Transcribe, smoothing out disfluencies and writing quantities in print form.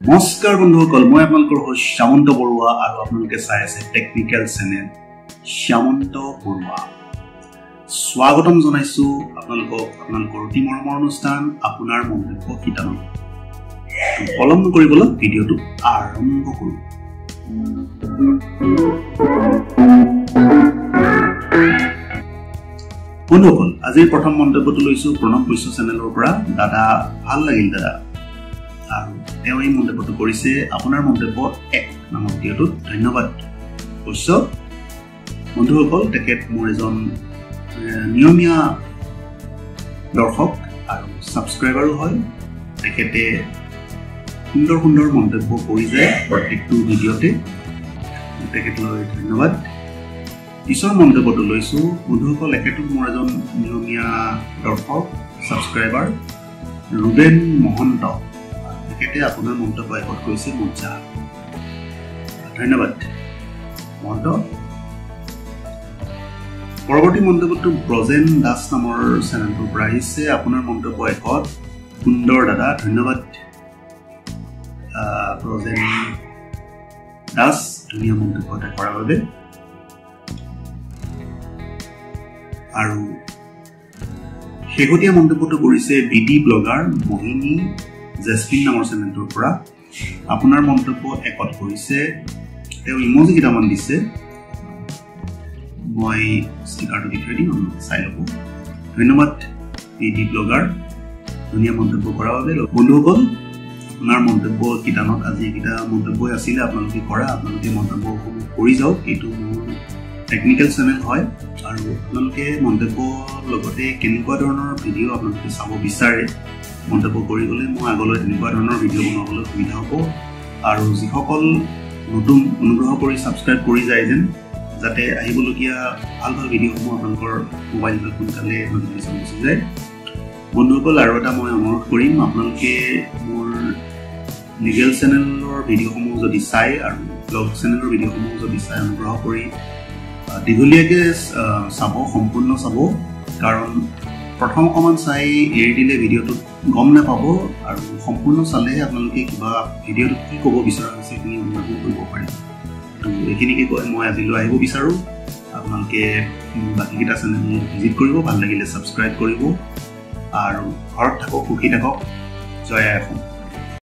নমস্কাৰ বন্ধুসকল, মই আপোনালোকৰ হোষ্ট শ্যামন্ত বৰুৱা আৰু আপোনালোকে চাই আছে টেকনিকেল চেনেল শ্যামন্ত বৰুৱা। স্বাগতম জনাইছো আপোনালোকক আপোনালোকৰ অতি মৰমৰ অনুষ্ঠান আপোনাৰ মন্তব্য শিতানত। পলম নকৰিবলৈ ভিডিঅ'টো আৰম্ভ কৰোঁ। বন্ধুসকল, আজিৰ প্ৰথম মন্তব্যটো লৈছো প্ৰণৱ বৈশ্য চেনেলৰ পৰা। দাদা, ভাল লাগিল দাদা। আৰু তেওঁ এই মন্তব্যটো কৰিছে আপোনাৰ মন্তব্য এক নামৰ ভিডিঅ'টোত। ধন্যবাদ বৈশ্য। বন্ধুসকল, তেখেত মোৰ এজন নিয়মীয়া দৰ্শক আৰু ছাবস্ক্ৰাইবাৰো হয়। তেখেতে সুন্দৰ সুন্দৰ মন্তব্য কৰি যায় প্ৰত্যেকটো ভিডিঅ'তে। তেখেতলৈ ধন্যবাদ। পিছৰ মন্তব্যটো লৈছোঁ বন্ধুসকল, এখেতো মোৰ এজন নিয়মীয়া দৰ্শক ছাবস্ক্ৰাইবাৰ ৰুবেন মহন্ত। তেখেতে আপোনাৰ মন্তব্য একত কৈছে মজা। ধন্যবাদ মহন্ত। পৰৱৰ্তী মন্তব্যটো ব্ৰজেন দাস নামৰ চেনেলটোৰ পৰা আহিছে। আপোনাৰ মন্তব্য একত সুন্দৰ দাদা। ধন্যবাদ ব্ৰজেন দাস, ধুনীয়া মন্তব্য এটা কৰাৰ বাবে। আৰু শেহতীয়া মন্তব্যটো কৰিছে বি ডি ব্লগাৰ মোহিনী জেছমিন নামৰ চেনেলটোৰ পৰা। আপোনাৰ মন্তব্য একত কৰিছে, তেওঁ ইমজি কেইটামান দিছে, মই ষ্টিকাৰটো দি থৈ দিম, আপোনালোকে চাই ল'ব। ধন্যবাদ বি ডি ব্লগাৰ, ধুনীয়া মন্তব্য কৰাৰ বাবে। বন্ধুসকল, আপোনাৰ মন্তব্য শিতানত আজি এইকেইটা মন্তব্যই আছিলে আপোনালোকে কৰা। আপোনালোকে মন্তব্যসমূহ কৰি যাওক, এইটো মোৰ টেকনিকেল চেনেল হয় আৰু আপোনালোকে মন্তব্যৰ লগতে কেনেকুৱা ধৰণৰ ভিডিঅ' আপোনালোকে চাব বিচাৰে মন্তব্য কৰি গ'লে মই আগলৈ তেনেকুৱা ধৰণৰ ভিডিঅ' বনাবলৈ সুবিধা হ'ব। আৰু যিসকল নতুন, অনুগ্ৰহ কৰি ছাবস্ক্ৰাইব কৰি যায় যেন, যাতে আহিবলগীয়া ভাল ভাল ভিডিঅ'সমূহ আপোনালোকৰ মোবাইললৈ সোনকালে নটিফিকেশ্যন গুচি যায়। বন্ধুসকল, আৰু এটা মই অনুৰোধ কৰিম, আপোনালোকে মোৰ লিগেল চেনেলৰ ভিডিঅ'সমূহ যদি চায় আৰু ব্লগ চেনেলৰ ভিডিঅ'সমূহ যদি চায়, অনুগ্ৰহ কৰি দীঘলীয়াকৈ চাব, সম্পূৰ্ণ চাব। কাৰণ প্ৰথম অকণমান চাই এৰি দিলে ভিডিঅ'টোত গম নাপাব আৰু সম্পূৰ্ণ চালেহে আপোনালোকে কিবা ভিডিঅ'টোত কি ক'ব বিচৰা হৈছে সেইখিনি অনুধাৱন কৰিব পাৰিব। তো এইখিনিকে কৈ মই আজিলৈ আহিব বিচাৰোঁ। আপোনালোকে বাকীকেইটা চেনেল ভিজিট কৰিব, ভাল লাগিলে ছাবস্ক্ৰাইব কৰিব আৰু ঘৰত থাকক, সুখী থাকক। জয় আই অসম।